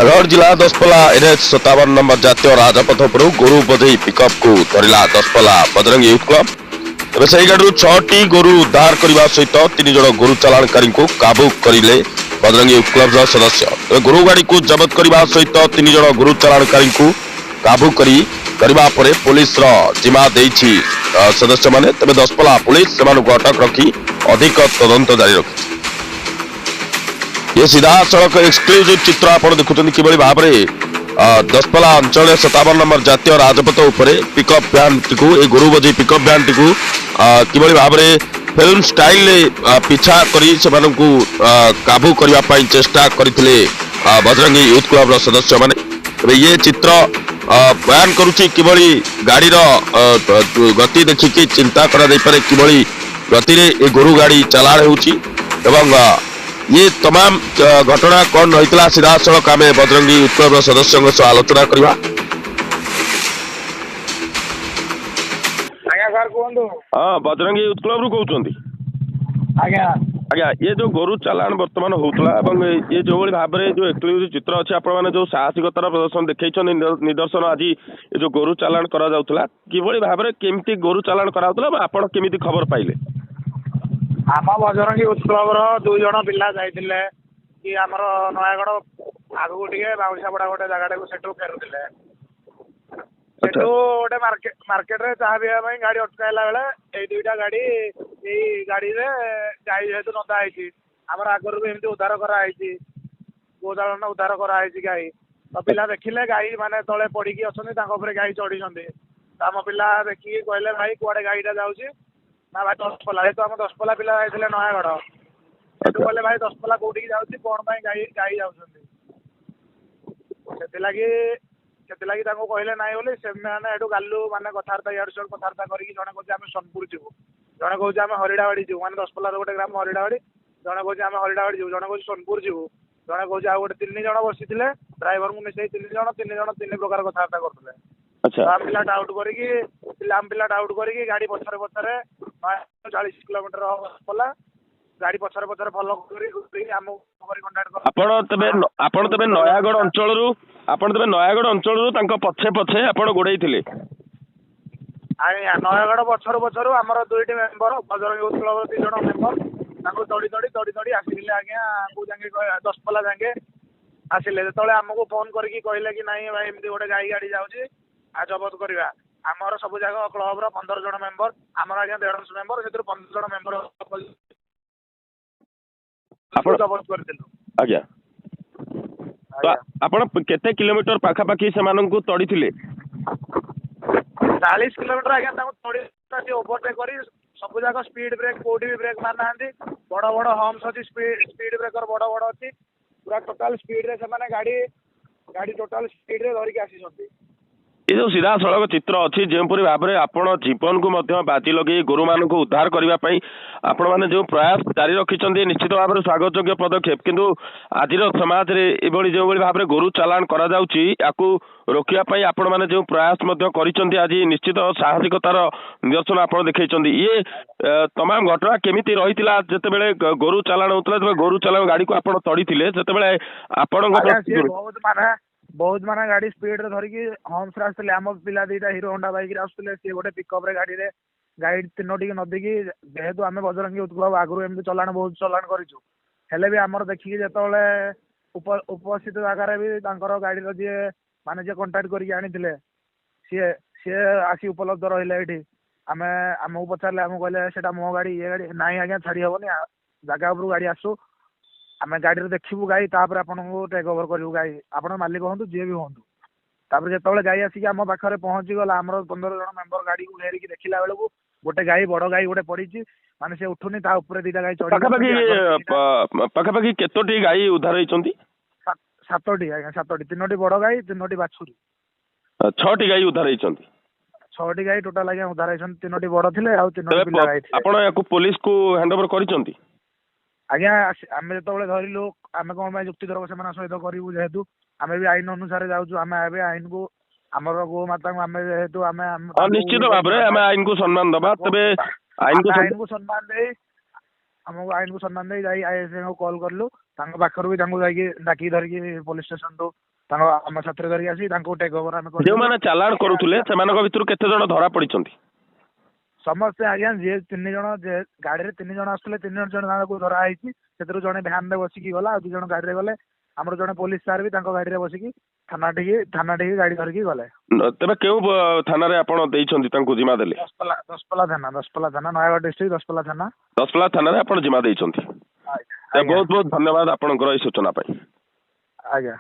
ନୟାଗଡ଼ ଜିଲ୍ଲା Daspalla NH 57 number ଜାତୀୟ ରାଜପଥ ଉପରୁ ଗୋରୁ ବୋଝେଇ ପିକଅପ୍କୁ ଧରିଲା ଦଶପଲ୍ଲା ବଜରଙ୍ଗୀ ୟୁଥ୍ କ୍ଲବ। ତେବେ ସେହି ଗାଡ଼ିରୁ 6ଟି ଗୋରୁ ଉଦ୍ଧାର କରିବା ସହିତ 3 ଜଣ ଗୋରୁ ଚାଲାଣକାରୀଙ୍କୁ କାବୁ କରିଲେ ବଜରଙ୍ଗୀ ୟୁଥ୍ କ୍ଲବର ସଦସ୍ୟ। ତେବେ ଗୋରୁ ଗାଡ଼ିକୁ ଜବତ କରିବା ସହିତ 3 ଜଣ ଗୋରୁ ଚାଲାଣକାରୀଙ୍କୁ କାବୁ କରିବା ପରେ ପୋଲିସର ଜିମା ଦେଇଛି ସଦସ୍ୟମାନେ। ତେବେ ଦଶପଲ୍ଲା ପୋଲିସ ସେମାନଙ୍କୁ ଅଟକ ରଖି ଅଧିକ ତଦନ୍ତ ଜାରି ରଖିଛି। ଏ ସିଧାସଳଖ ଏକ୍ସକ୍ଲୁସିଭ ଚିତ୍ର ଆପଣ ଦେଖୁଛନ୍ତି, କିଭଳି ଭାବରେ ଦଶପଲ୍ଲା ଅଞ୍ଚଳରେ 57 ନମ୍ବର ଜାତୀୟ ରାଜପଥ ଉପରେ ପିକଅପ୍ ଭ୍ୟାନଟିକୁ, ଏ ଗୋରୁ ବୋଝେଇ ପିକଅପ୍ ଭ୍ୟାନଟିକୁ କିଭଳି ଭାବରେ ଫିଲ୍ମ ଷ୍ଟାଇଲରେ ପିଛା କରି ସେମାନଙ୍କୁ କାବୁ କରିବା ପାଇଁ ଚେଷ୍ଟା କରିଥିଲେ ବଜରଙ୍ଗୀ ୟୁଥ୍ କ୍ଲବର ସଦସ୍ୟମାନେ। ତେବେ ଇଏ ଚିତ୍ର ବୟାନ କରୁଛି କିଭଳି ଗାଡ଼ିର ଗତି ଦେଖିକି ଚିନ୍ତା କରାଯାଇପାରେ, କିଭଳି ଗତିରେ ଏ ଗୋରୁ ଗାଡ଼ି ଚାଲାଣ ହେଉଛି ଏବଂ ଇଏ ତମାମ ଘଟଣା କ'ଣ ରହିଥିଲା, ସିଧାସଳଖ ଆମେ ବଜରଙ୍ଗୀ ୟୁଥ୍ କ୍ଲବର ସଦସ୍ୟଙ୍କ ସହ ଆଲୋଚନା କରିବା। ଆଜ୍ଞା ସାର୍, କୁହନ୍ତୁ। ହଁ, ବଜରଙ୍ଗୀ ୟୁଥ୍ କ୍ଲବରୁ କହୁଛନ୍ତି? ଆଜ୍ଞା। ଆଜ୍ଞା, ଇଏ ଯୋଉ ଗୋରୁ ଚାଲାଣ ବର୍ତ୍ତମାନ ହଉଥିଲା ଏବଂ ଇଏ ଯୋଉଭଳି ଭାବରେ ଯୋଉ ଏକ୍ସକ୍ଲୁସିଭ ଚିତ୍ର ଅଛି, ଆପଣମାନେ ଯୋଉ ସାହସିକତାର ପ୍ରଦର୍ଶନ ଦେଖେଇଛନ୍ତି, ନିଦର୍ଶନ, ଆଜି ଏ ଯୋଉ ଗୋରୁ ଚାଲାଣ କରାଯାଉଥିଲା, କିଭଳି ଭାବରେ କେମିତି ଗୋରୁ ଚାଲାଣ କରାଯାଉଥିଲା ଏବଂ ଆପଣ କେମିତି ଖବର ପାଇଲେ? ଆମ ବଜରଙ୍ଗୀ ୟୁଥ୍ କ୍ଲବ୍ର 2 ଜଣ ପିଲା ଯାଇଥିଲେ କି ଆମର ନୟାଗଡ଼ ଆଗକୁ ଟିକେ ବାଉଁଶାପଡ଼ା ଗୋଟେ ଜାଗାଟାକୁ, ସେଠୁ ଫେରୁଥିଲେ। ସେଠୁ ଗୋଟେ ମାର୍କେଟରେ ଚାହା ପିଇବା ପାଇଁ ଗାଡ଼ି ଅଟକାଇଲା ବେଳେ ଏଇ ଦୁଇଟା ଗାଡ଼ି, ଏଇ ଗାଡ଼ିରେ ଗାଈ ଯେହେତୁ ନଦା ହେଇଛି, ଆମର ଆଗରୁ ବି ଏମିତି ଉଦ୍ଧାର କରାହେଇଛି, ଗୋଚାଳନ ଉଦ୍ଧାର କରାହେଇଛି ଗାଈ। ତ ପିଲା ଦେଖିଲେ ଗାଈ ମାନେ ତଳେ ପଡ଼ିକି ଅଛନ୍ତି, ତାଙ୍କ ଉପରେ ଗାଈ ଚଢ଼ିଛନ୍ତି। ତ ଆମ ପିଲା ଦେଖିକି କହିଲେ, "ଭାଇ, କୁଆଡ଼େ ଗାଈଟା ଯାଉଛି?" ନା, ଭାଇ, ଦଶପଲ୍ଲା। ଯେହେତୁ ଆମ ଦଶପଲ୍ଲା ପିଲା ଯାଇଥିଲେ ନୟାଗଡ଼, ସେଠୁ କହିଲେ, "ଭାଇ, ଦଶପଲ୍ଲା କୋଉଠିକି ଯାଉଛି? କ'ଣ ପାଇଁ ଗାଈ ଯାଉଛନ୍ତି?" ସେଥିଲାଗି ତାଙ୍କୁ କହିଲେ ନାଇଁ ବୋଲି। ସେମାନେ ଏଠୁ ଗାଲୁ ମାନେ କଥାବାର୍ତ୍ତା, ଇଆଡ଼ୁ ସିଆଡ଼ୁ କଥାବାର୍ତ୍ତା କରିକି ଜଣେ କହୁଛି ଆମେ ସୋନପୁର ଯିବୁ, ଜଣେ କହୁଛି ଆମେ ହରିଡ଼ାବାଡ଼ି ଯିବୁ। ମାନେ ଦଶପଲ୍ଲାର ଗୋଟେ ଗ୍ରାମ ହରିଡ଼ାବାଡ଼ି। ଜଣେ କହୁଛି ଆମେ ହରିଡ଼ାବାଡ଼ି ଯିବୁ, ଜଣେ କହୁଛି ସୋନପୁର ଯିବୁ, ଜଣେ କହୁଛି ଆଉ ଗୋଟେ। 3 ଜଣ ବସିଥିଲେ, ଡ୍ରାଇଭରଙ୍କୁ ମିଶେଇ 3 ଜଣ, 3 ଜଣ ତିନି ପ୍ରକାର କଥାବାର୍ତ୍ତା କରୁଥିଲେ। ତ ଆମ ପିଲା ଡାଉଟ୍ କରିକି ଗାଡ଼ି ପଛରେ ପଛରେ 40 କିଲୋମିଟର ହବ ଦଶପଲ୍ଲା, ଗାଡ଼ି ପଛରେ ପଛରେ ଫଲୋ କରି ଆମକୁ କରି କଣ୍ଟାକ୍ଟ କଲେ। ଆପଣ ତେବେ ନୟାଗଡ଼ ଅଞ୍ଚଳରୁ ତାଙ୍କ ପଛେ ପଛେ ଆପଣ ଗୋଡ଼େଇଥିଲେ? ଆଜ୍ଞା, ନୟାଗଡ଼ ପଛରୁ ପଛରୁ ଆମର ଦୁଇଟି ମେମ୍ବର, ବଜରଙ୍ଗୀ ୟୁଥ୍ କ୍ଲବର 2 ଜଣ ମେମ୍ବର, ତାଙ୍କୁ ତଡ଼ି ତଡ଼ି ତଡ଼ି ତଡ଼ି ଆସିଥିଲେ ଆଜ୍ଞା। କୋଉ ଯାକେ? ଦଶପଲ୍ଲା ଯାକେ ଆସିଲେ। ଯେତେବେଳେ ଆମକୁ ଫୋନ୍ କରିକି କହିଲେ କି ନାଇଁ ଭାଇ, ଏମିତି ଗୋଟେ ଗାଈ ଗାଡ଼ି ଯାଉଛି ଆଉ ଜବତ କରିବା। ଆମର ସବୁ ଯାକ କ୍ଲବର 15 ଜଣ ମେମ୍ବର, ଆମର ଆଜ୍ଞା 150 ମେମ୍ବର, ସେଥିରୁ 15 ଜଣ ମେମ୍ବର ଆପଣ ଜବତ କରିଥିଲୁ। ଆଜ୍ଞା, ତ ଆପଣ କେତେ କିଲୋମିଟର ପାଖାପାଖି ସେମାନଙ୍କୁ ତଡ଼ିଥିଲେ? 40 କିଲୋମିଟର ଆଜ୍ଞା ତାଙ୍କୁ ତଡ଼ି ସେ ଓଭରଟେକ୍ କରି, ସବୁ ଯାକ ସ୍ପିଡ୍ ବ୍ରେକ୍, କୋଉଠି ବି ବ୍ରେକ୍ ମାରିନାହାନ୍ତି। ବଡ଼ ବଡ଼ ହମ୍ପସ୍ ଅଛି, ସ୍ପିଡ୍ ବ୍ରେକର ବଡ଼ ବଡ଼ ଅଛି। ପୁରା ଟୋଟାଲ୍ ସ୍ପିଡ୍ରେ ସେମାନେ ଗାଡ଼ି ଟୋଟାଲ୍ ସ୍ପିଡ୍ରେ ଧରିକି ଆସିଛନ୍ତି। ଏ ଯୋଉ ସିଧାସଳଖ ଚିତ୍ର ଅଛି, ଯେଉଁପରି ଭାବରେ ଆପଣ ଜୀବନକୁ ମଧ୍ୟ ବାଜି ଲଗେଇ ଗୋରୁମାନଙ୍କୁ ଉଦ୍ଧାର କରିବା ପାଇଁ ଆପଣମାନେ ଯେଉଁ ପ୍ରୟାସ ଜାରି ରଖିଛନ୍ତି, ନିଶ୍ଚିତ ଭାବରେ ସ୍ୱାଗତଯୋଗ୍ୟ ପଦକ୍ଷେପ। କିନ୍ତୁ ଆଜିର ସମାଜରେ ଏଭଳି ଯେଉଁଭଳି ଭାବରେ ଗୋରୁ ଚାଲାଣ କରାଯାଉଛି, ୟାକୁ ରୋକିବା ପାଇଁ ଆପଣମାନେ ଯେଉଁ ପ୍ରୟାସ ମଧ୍ୟ କରିଛନ୍ତି ଆଜି, ନିଶ୍ଚିତ ସାହସିକତାର ନିଦର୍ଶନ ଆପଣ ଦେଖେଇଛନ୍ତି। ଇଏ ତମାମ ଘଟଣା କେମିତି ରହିଥିଲା ଯେତେବେଳେ ଗୋରୁ ଚାଲାଣ ହେଉଥିଲା, ଯେତେବେଳେ ଗୋରୁ ଚାଲାଣ ଗାଡ଼ିକୁ ଆପଣ ତଡ଼ିଥିଲେ, ସେତେବେଳେ ଆପଣଙ୍କ ଆଜ୍ଞା, ସିଏ ବହୁତ ମାନେ ଗାଡ଼ି ସ୍ପିଡ୍ରେ ଧରିକି ହମ୍ପସରେ ଆସୁଥିଲେ। ଆମ ପିଲା ଦୁଇଟା ହିରୋ ହୋଣ୍ଡା ବାଇକ୍ରେ ଆସୁଥିଲେ, ସିଏ ଗୋଟେ ପିକଅପ୍ରେ ଗାଡ଼ିରେ ଗାଈ ତିନୋଟିକି ନଦିକି। ଯେହେତୁ ଆମେ ବଜରଙ୍ଗୀ ୟୁଥ୍ କ୍ଲବ୍ ଆଗରୁ ଏମିତି ଚଲାଣ ବହୁତ ଚଲାଣ କରିଛୁ, ହେଲେ ବି ଆମର ଦେଖିକି ଯେତେବେଳେ ଉପସ୍ଥିତ ଜାଗାରେ ବି ତାଙ୍କର ଗାଡ଼ିର ଯିଏ ମାନେ ଯିଏ କଣ୍ଟାକ୍ଟ କରିକି ଆଣିଥିଲେ, ସିଏ ଆସି ଉପଲବ୍ଧ ରହିଲେ ଏଇଠି। ଆମକୁ ପଚାରିଲେ, ଆମକୁ କହିଲେ ସେଇଟା ମୋ ଗାଡ଼ି, ଇଏ ଗାଡ଼ି। ନାଇଁ ଆଜ୍ଞା, ଛାଡ଼ି ହେବନି, ଜାଗା ଉପରକୁ ଗାଡ଼ି ଆସୁ, ଆମେ ଗାଡ଼ିରେ ଦେଖିବୁ ଗାଈ, ତାପରେ ଆପଣଙ୍କୁ ଟେକ୍ ଓଭର କରିବୁ ଗାଈ, ଆପଣ ମାଲିକ ହୁଅନ୍ତୁ, ଯିଏ ବି ହୁଅନ୍ତୁ। ତାପରେ ଯେତେବେଳେ ଗାଈ ଆସିକି ଆମ ପାଖରେ ପହଞ୍ଚିଗଲା, ଆମର 15 ଜଣ ମେମ୍ବର ଗାଡ଼ିକୁ ଘେରିକି ଦେଖିଲା ବେଳକୁ ଗୋଟେ ଗାଈ, ବଡ଼ ଗାଈ ଗୋଟେ ପଡ଼ିଛି, ମାନେ ସେ ଉଠୁନି, ତା ଉପରେ ଦିଟା ଗାଈ ଚଢ଼ି ପାଖାପାଖି ଅଛନ୍ତି, ଆଗରେ ତିନିଟା। ପାଖାପାଖି କେତୋଟି ଗାଈ ଉଦ୍ଧାର ହେଇଛନ୍ତି? ସାତଟି ଆଜ୍ଞା, ସାତଟି। ତିନୋଟି ବଡ଼ ଗାଈ, ତିନୋଟି ବାଛୁରୀ। 6ଟି ଗାଈ ଉଦ୍ଧାର ହେଇଛନ୍ତି? 6ଟି ଗାଈ ଟୋଟାଲ ଆଜ୍ଞା ଉଦ୍ଧାର ହେଇଛନ୍ତି। ତିନୋଟି ବଡ଼ ଥିଲେ ଆଉ ତିନୋଟି ତେବେ ପିଲା ଗାଈ ଥିଲେ। ଆପଣ ୟାକୁ ପୋଲିସକୁ ହ୍ୟାଣ୍ଡ ଓଭର କରିଛନ୍ତି? ଆଜ୍ଞା, ଆମେ ଯେତେବେଳେ ଧରିଲୁ, ଆମେ କ'ଣ ପାଇଁ ଯୁକ୍ତି ତର୍କ ସେମାନଙ୍କ ସହିତ କରିବୁ? ଯେହେତୁ ଆମେ ବି ଆଇନ ଅନୁସାରେ ଯାଉଛୁ, ଆମେ ଏବେ ଆଇନକୁ, ଆମର ଗୋ ମାତାଙ୍କୁ ଆମେ ଯେହେତୁ ଆମେ ତାଙ୍କୁ ନିଶ୍ଚିତ ଇଏ ଭାବରେ କରିଛୁ, ଆମେ ଆଇନକୁ ସମ୍ମାନ ଦବା। ତେବେ ଆଇନକୁ ଆମେ ଆଇନକୁ ସମ୍ମାନ ଦେଇ, ଆମକୁ ଆଇନକୁ ସମ୍ମାନ ଦେଇ ଯାଇ ଆଇଏସ୍ଆଇଙ୍କୁ କଲ୍ କଲୁ। ତାଙ୍କ ପାଖରୁ ବି ତାଙ୍କୁ ଯାଇକି ଡାକିକି ଧରିକି ପୋଲିସ ଷ୍ଟେସନଠୁ ତାଙ୍କ ଆମ ସାଥିରେ ଧରିକି ଆସି ତାଙ୍କୁ ଟେକ୍ ଓଭର ଆମେ କରିଦେଲୁ। ଯେଉଁମାନେ ଚାଲାଣ କରୁଥିଲେ, ସେମାନଙ୍କ ଭିତରୁ କେତେ ଜଣ ଧରା ପଡିଛନ୍ତି? ସମସ୍ତେ ଆଜ୍ଞା, ଯିଏ ତିନି ଜଣ ଯେ ଗାଡ଼ିରେ ତିନି ଜଣ ଆସୁଥିଲେ, ତିନି ଜଣ ଜଣ ଧରା ହେଇଛି। ସେଥିରୁ ଜଣେ ଭ୍ୟାନରେ ବସିକି ଗଲା, ଆଉ ଦି ଜଣ ଗାଡ଼ିରେ ଗଲେ। ଆମର ଜଣେ ପୋଲିସ ସାର୍ ବି ତାଙ୍କ ଗାଡ଼ିରେ ବସିକି ଥାନା ଠିକି ଗାଡ଼ି ଧରିକି ଗଲେ। ତେବେ କେଉଁ ଥାନାରେ ଆପଣ ଦେଇଛନ୍ତି, ତାଙ୍କୁ ଜିମା ଦେଲେ? ଦଶପଲ୍ଲା, ଦଶପଲ୍ଲା ଥାନା, ଦଶପଲ୍ଲା ଥାନା, ନୟାଗଡ଼ ଡିଷ୍ଟ୍ରିକ୍ଟ ଦଶପଲ୍ଲା ଥାନା। ଦଶପଲ୍ଲା ଥାନାରେ ଆପଣ ଜିମା ଦେଇଛନ୍ତି। ଆଜ୍ଞା। ବହୁତ ବହୁତ ଧନ୍ୟବାଦ ଆପଣଙ୍କର ଏଇ ସୂଚନା ପାଇଁ। ଆଜ୍ଞା।